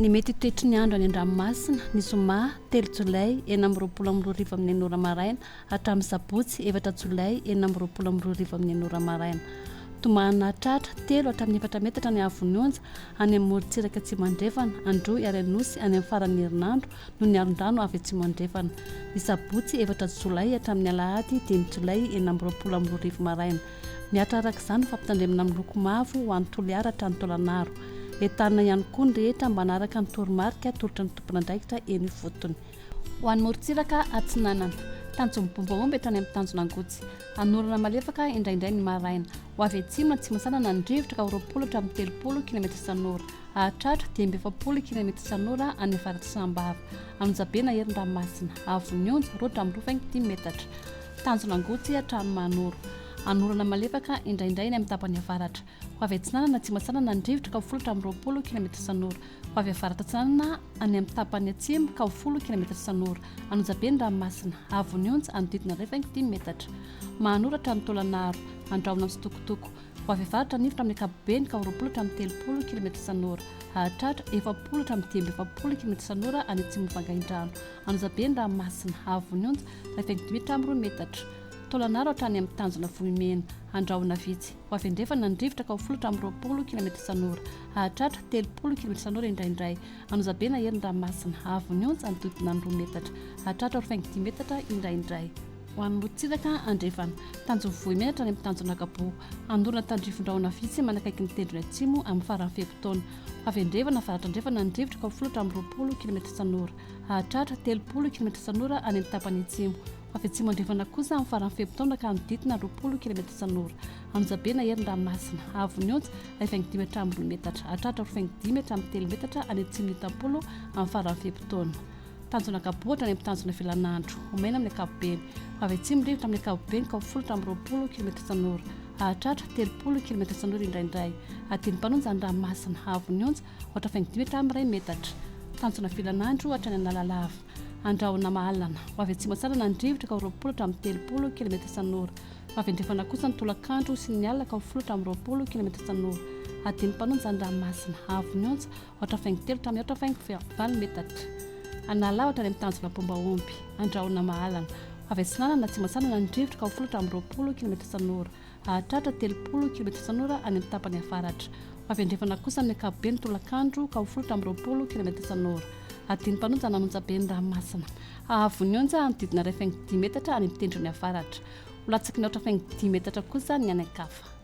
Ny mety ho toetry ny andro any an-dranomasina, ny zoma telo jolay 2026 amin'ny enina ora maraina hatramin'ny sabotsy efatra jolay 2026 amin'ny enina ora maraina. Tombanana hahatratra telo hatramin'ny efatra metatra ny haavon'ny onja any amin'ny morontsiraka atsimo andrefana, Androy ary Anosy any amin'ny faran'ny herinandro noho ny alon-drano avy atsimo andrefana. Ny sabotsy efatra jolay hatramin'ny alahady dimy jolay 2026 maraina. Mihatra araka izany ny fampitandremana miloko mavo ho an'i Toliara hatrany Taolagnaro. Entanina ihany koa ny rehetra mba hanaraka ny toromarika atolotry ny tompon'andraikitra eny ifotony. Ho an'ny morontsiraka atsinanana, tanjon'ny Bombaomby hatrany amin'ny tanjona Angotsy. Hanorana malefaka indraindray ny maraina. Ho avy atsimo na atsimo-atsinanana ny rivotra ka ho 20 hatramin'ny 30 kilometatra isan'ora. Hahatratra 45 kilometatra isan'ora any avaratr'i Sambava. Anonjabe na Herin-dranomasina. Haavon'ny onja, roa hatramin'ny roa faingo dimy metatra. Tanjona Angotsy hatrany Mahanoro. Hanorana malefaka indraindray eny amin'ny tapany avaratra. Ho avy atsinanana atsimo atsinanana ny rivotra ka ho folo hatramin'ny 20 kilometatra isan'ora. Ho avy avaratra atsinanana any amin'ny tapany atsimo ka ho folo kilometatra isan'ora. Anonjabe ny ranomasina. Haavon'ny onja, hanodidina iray faingo dimy metatra. Mahanoro hatrany Taolagnaro. Andrahona mitsitokotoko. Ho avy avaratra ny rivotra amin'ny ankapobeny ka ho 20 hatramin'ny 30 kilometatra isan'ora. Hahatratra 40 hatramin'ny 45 kilometatra isan'ora any atsimon'i Vangaindrano. Anonjabe ny ranomasina. Haavon'ny onja, iray faingo dimy hatramin'ny roa metatra. Taolagnaro hatrany amin'ny tanjona Vohimena. Andrahona vitsy. Ho avy andrefana ny rivotra ka ho folo hatramin'ny 20 kilometatra isan'ora. Hahatratra 30 kilometatra isan'ora indraindray. Anonjabe na hery ny ranomasina. Haavon'ny onja hanodidina ny roa metatra. Hahatratra roa faingo dimy metatra indraindray. Ho an'ny morontsiraka andrefana. Tanjon'ny Vohimena hatrany amin'ny tanjona Ankaboa. Hanorina tandrifin-drahona vitsy manakaiky ny tendrony atsimo amin'ny faran'ny fe-potoana. Ho avy andrefana, avaratra andrefana ny rivotra ka ho folo hatramin'ny 20 kilometatra isan'ora. Hahatratra 30 kilometatra isan'ora any amin'ny tapany atsimo. Ho avy atsimo andrefana kosa amin'ny faran'ny fe-potoana ka hanodidina 20 kilometatra isan'ora. Anonjabe na hery ny ranomasina. Haavon'ny onja, iray faingo dimy hatramin'ny roa metatra. Hahatratra roa faingo dimy hatramin'ny telo metatra any atsimon'Itampolo amin'ny faran'ny fe-potoana. Tanjona Ankaboa hatrany amin'ny tanjona Vilanandro. Ho maina amin'ny ankapobeny. Ho avy atsimo rivotra amin'ny ankapobeny ka ho folo hatramin'ny 20 kilometatra isan'ora. Hahatratra 30 kilometatra isan'ora indraindray. Adin'ny mpanonja ny ranomasina. Haavon'ny onja, aotra faingo dimy hatramin'ny iray metatra. Tanjona Vilanandro hatrany Analalava. Andrahona Mahalana. Ho avy atsimo atsinanana ny rivotra ka ho 20 hatramin'ny 30 kilometatra isan'ora. Ho avy andrefana kosa ny tolakandro sy ny alina ka ho folo hatramin'ny 20 kilometatra isan'ora. Adin'ny mpanonja ny ranomasina. Haavon'ny onja, aotra faingo telo hatramin'ny aotra faingo valo metatra. Analalava hatrany amin'ny tanjona Pombaomby. Andrahona Mahalana. Ho avy atsinanana atsimo atsinanana ny rivotra ka ho folo hatramin'ny 20 kilometatra isan'ora. Hahatratra 30 kilometatra isan'ora any amin'ny tapany avaratra. Ho avy andrefana kosa amin'ny ankapobeny tolakandro ka ho folo hatramin'ny 20 kilometatra isan'ora. Adin'ny mpanonja nanonja be ny ranomasina. Haavon'ny onja hanodidina iray faingo dimy metatra any amin'ny tendrony avaratra. Ho latsaky ny aotra faingo dimy metatra kosa ny any an-kafa.